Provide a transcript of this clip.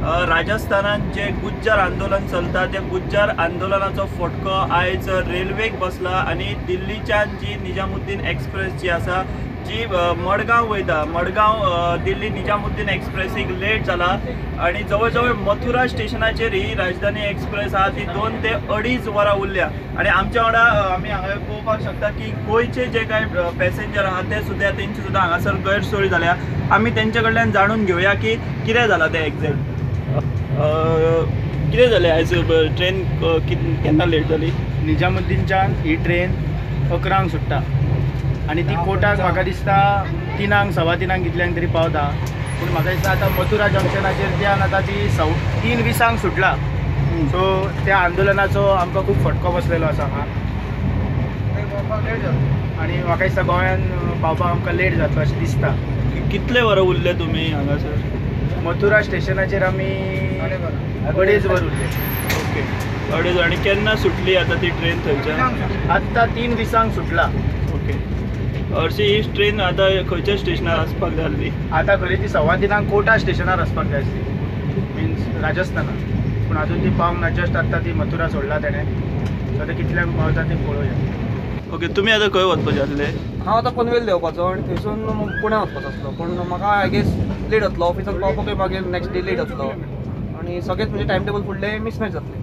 राजस्थानात जे गुज्जर आंदोलन चलता त्या गुज्जर आंदोलनाचो फटको आयज रेल्वेक बसला आनी दिल्लीच्यान जी निजामुद्दीन एक्सप्रेस जी आसा जी मडगांव वयता, मडगांव दिल्ली निजामुद्दीन एक्सप्रेसीक लेट जाला आनी जवळ जवळ मथुरा स्टेशनाचेर ही राजधानी एक्सप्रेस आहा ती 2 ते 2.5 वरां उरल्या. आनी आमच्या वांगडा आमी हांगा पळोवपाक शकता की गोंयचे जे कांय पॅसेंजर आहा ते सुद्दां तेंची सुद्दां हांगासर गैरसोय जाल्या. आमी तेंचे कडल्यान जाणून घेवया की कितें जालां तें एग्जॅक्ट. कितें जालें आयज ट्रेन केन्ना लेट जाली? निजामुद्दीनच्यान ही ट्रेन 11 सुट्टा आनी ती कोटाक म्हाका दिसता 3, 3:15 कितल्यांक तरी पावता. पूण म्हाका दिसता आतां मथुरा जंक्शनाचेर त्यान आतां ती 3:20 सुटला. सो त्या आंदोलनाचो आमकां खूब फटको बसलेलो आसा हांगा आनी म्हाका दिसता गोंयान पावपाक आमकां लेट जातलो अशें दिसता. कितले वरां उरले तुमी हांगासर? मथुरा स्टेशनाचेर आमी 2.5 वर उरले. ओके, 2.5. आनी केन्ना सुटली आतां ती ट्रेन थंयच्यान? आत्तां 3:20 सुटला. ओके, हरशी ही ट्रेन आतां खंयच्या स्टेशनार आसपाक जाय आसली? आतां खरी ती 3:15 कोटा स्टेशनार आसपाक जाय आसली, मिन्स राजस्थानाक. पूण आजून ती पावंक ना. जस्ट आत्तां ती मथुरा सोडला तेणें. सो आतां कितल्यांक पावता तें पळोवया. ओके, तुमी आतां खंय वचपाचें आसले? हांव आतां पनवेल देंवपाचो आनी थंयसून पुण्या वचपाचो आसलो. पूण म्हाका I guess late जातलो. ऑफिसांत पावपाकूय मागीर नेक्स्ट डे लेट जातलो आनी सगळेच म्हणजे टायम टेबल फुडलें मिसमॅच जातलें.